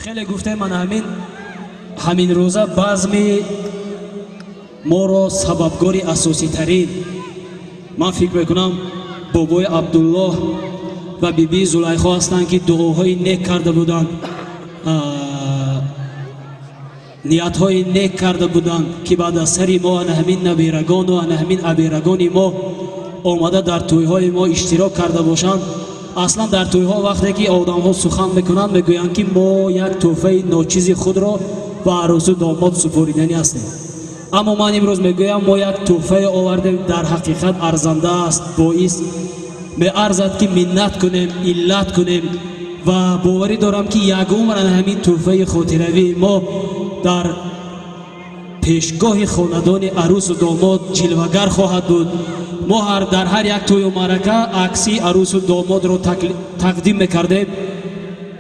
Хеле гуфтем, ман ҳамин рӯза базми моро сабабгори асоситарин, ман фикр мекунам, бобои Абдуллоҳ ва бибии Зулайхо ҳастанд, ки дуоҳои нек карда буданд, ниятҳои нек карда буданд, ки баъд аз сари мо ана ҳамин наберагону ана ҳамин аберагони мо омада дар тӯйҳои мо иштирок карда бошанд. Аслан дар тӯйҳо вақте ки одамҳо сухан мекунанд, мегӯянд, ки мо як тӯҳфаи ночизи худро ба арӯсу домод супориданӣ ҳастем. Аммо ман имрӯз мегӯям, мо як тӯҳфае овардем, дар ҳақиқат арзанда аст, боис меарзад, ки миннат кунем, иллат кунем, ва боварӣ дорам, ки ягон ана ҳамин тӯҳфаи хотиравии мо дар пешгоҳи хонадони арӯсу домод ҷилвагар хоҳад буд. Мо дар ҳар як тӯю маърака акси арӯсу домодро тақдим мекардем.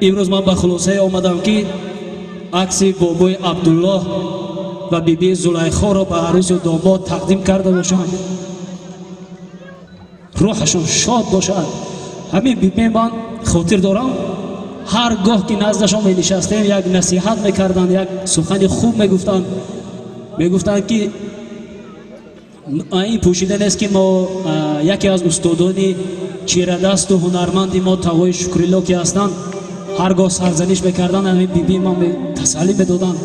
Имрӯз ман ба хулосае омадам, ки акси бобои Абдуллоҳ ва бибии Зулайхоро ба арӯсу домод тақдим карда бошам. Рӯҳашон шод бошад. Ҳамин бибие ман хотир дорам, ҳар гоҳ ки наздашон менишастем, як насиҳат мекарданд, як сухани хуб мегуфтанд. Мегуфтанд, ки ин пӯшида нест, ки мо яке аз устодони чирадасту ҳунарманди мо, тағои Шукрилло, ки ҳастанд, ҳар гоҳ сарзаниш мекарданд, ҳамин бибии ман тасаллӣ медоданд: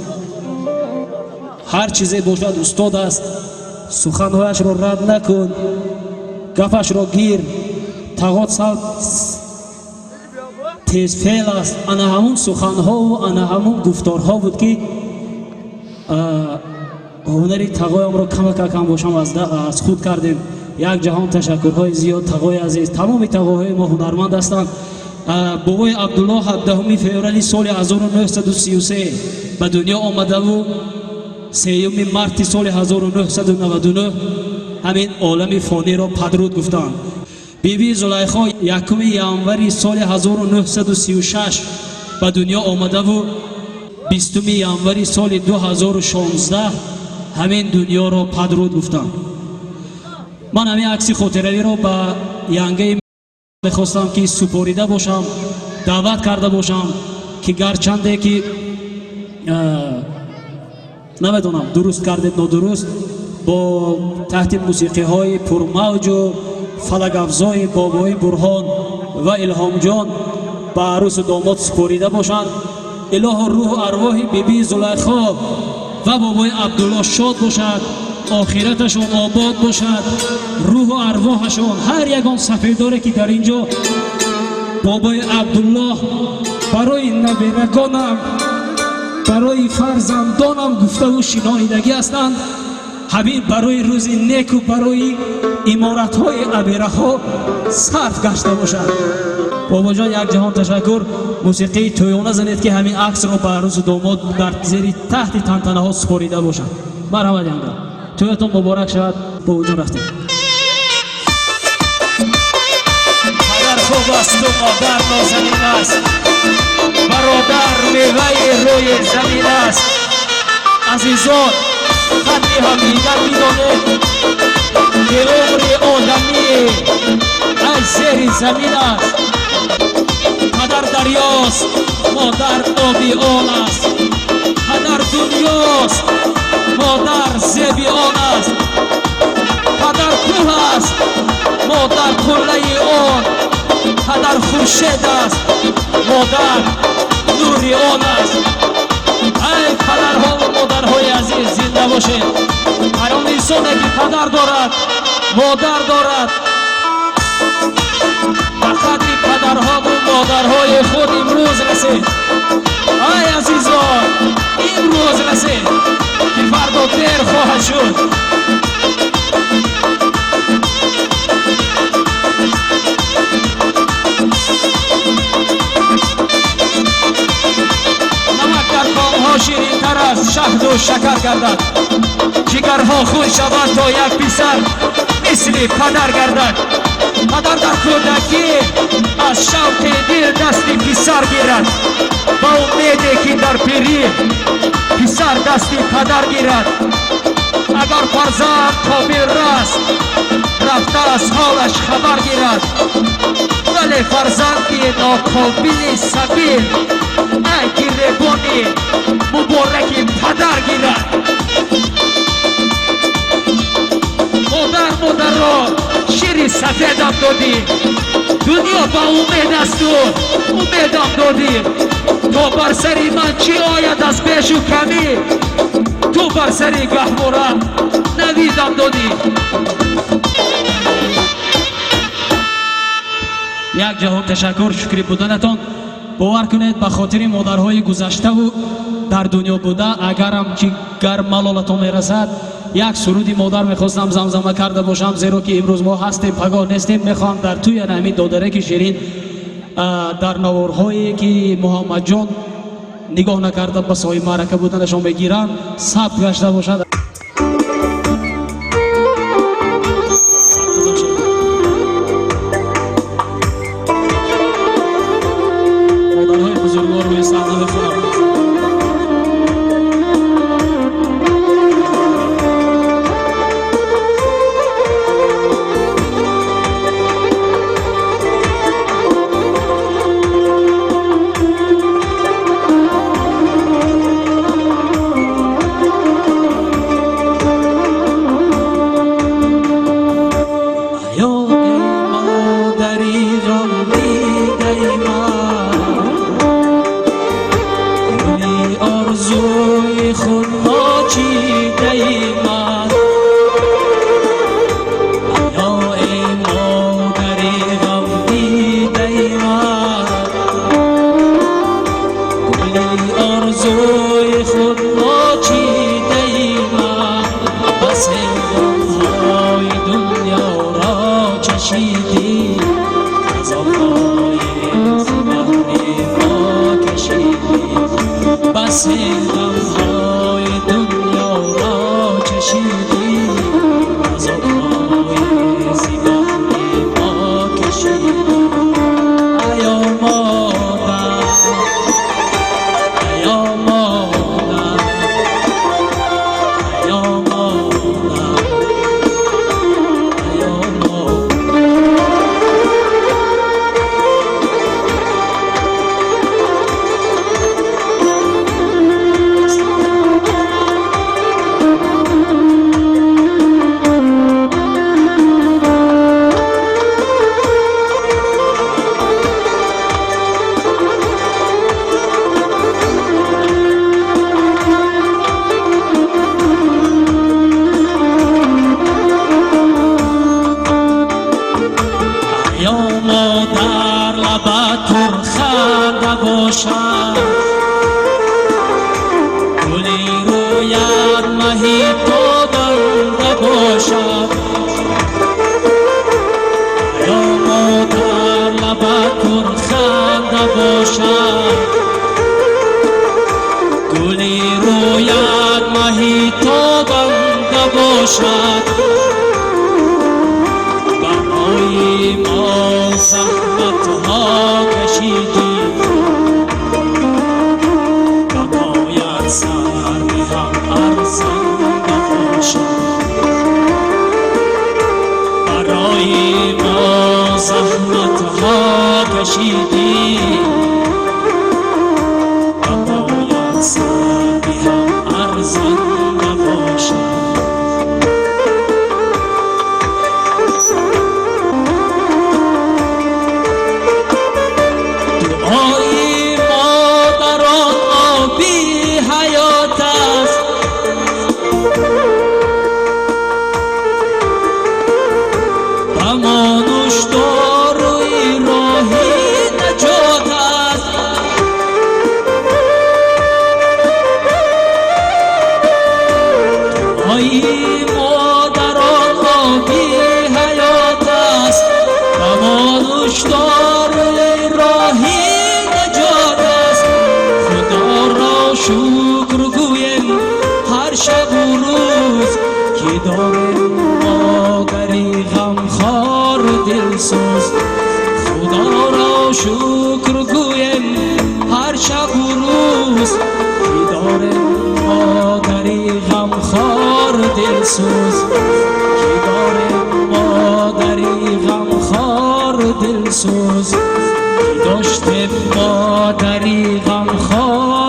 ҳар чизе бошад, устод аст, суханҳояшро рад накун, гапашро гир, тағот сал тезфеъл аст. Ана ҳамун суханҳову ана ҳамун гуфторҳо буд, ки ҳунари тағоямро камакакам бошам аз худ кардем. Як ҷаҳон ташаккурҳои зиёд, тағои азиз. Тамоми тағоҳои мо ҳунарманд ҳастанд. Бобои Абдуллоҳ 17 феврали соли 1933 ба дунё омадаву 3 марти соли 1999 ҳамин олами фониро падруд гуфтанд. Биби Зулайхо 1 январи соли 1936 ба дунё омадаву 20 январи соли 2016 ҳамин дунёро падруд гуфтанд. Ман ҳамин акси хотиравиро ба янгаи мехостам, ки супорида бошам, даъват карда бошам, ки гарчанде ки намедонам, дуруст кардед, нодуруст, бо таҳти мусиқиҳои пурмавҷу фалакафзои бобои Бурҳон ва Илҳомҷон ба арӯсу домод супорида бошанд. Илоҳу рӯҳу арвоҳи бибии Зулайхо ва бобои Абдуллоҳ шод бошад, охираташон обод бошад, рӯҳу арвоҳашон. Ҳар ягон сафедоре, ки дар ин ҷо бобои Абдуллоҳ барои наберагонам, барои фарзандонам гуфтаву шинонидагӣ ҳастанд, ҳамин барои рӯзи неку барои иморатҳои абераҳо сарф гашта бошад. Бобоҷон, як ҷаҳон ташаккур. Мусиқии тӯёна занед, ки ҳамин аксро ба арӯсу домод дар зери таҳти тантанаҳо супорида бошад. Марҳамат, янга. Тӯятон муборак шавад, бобоҷон. Рафтем. Падар хуб асту модар нозанин аст, бародар меваи рӯи замин аст. Азизон, қадри ҳамдигар бидонед, ки умри одамӣ аз зери замин аст. Падар дарёст, модар оби он аст, падар дунёст, модар зеби он аст, падар кӯҳ аст, модар қуллаи он, падар хуршед аст, модар нури он аст. Ай падарҳову модарҳои азиз, зинда бошед! Ҳар он инсоне, ки падар дорад, модар дорад, ба қадри падарҳову модарҳои худ имрӯз расед. Ай азизон, имрӯз расед, ки фардо дер хоҳад шуд. Намак дар комҳо ширинтар аз шаҳду шакар гардад, ҷигарҳо хун шавад, то як писар мисли падар гардад. Падар дар кӯдакӣ аз шавқи дил дасти писар гирад, ба умеде ки дар пирӣ писар дасти падар гирад. Агар фарзанд қобил раст, рафта аз ҳолаш хабар гирад, вале фарзанди нокобили сабил ай гиребони. Дасти мубораки падар гирад. Модар, модарро шири сафедам додӣ, дунё ба умед асту умедам додӣ. То бар сари ман чӣ ояд аз бешу камӣ, ту бар сари гаҳвора навидам додӣ. Як ҷаҳон ташаккур, шукри буданатон. Бовар кунед, ба хотири модарҳои гузаштаву дар дунё буда, агарам чи гар малолатон мерасад, як суруди модар мехостам замзама карда бошам, зеро ки имрӯз мо ҳастем, пагоҳ нестем. Мехоҳам дар тӯи ҳамин додараки ширин, дар наворҳое ки Муҳаммадҷон нигоҳ накарда ба соҳиби маърака буданашон мегиранд, сабт гашта бошад. Модарҳои бузургвор рӯи саҳна бихонанд.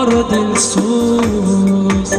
Ёру дилсӯз.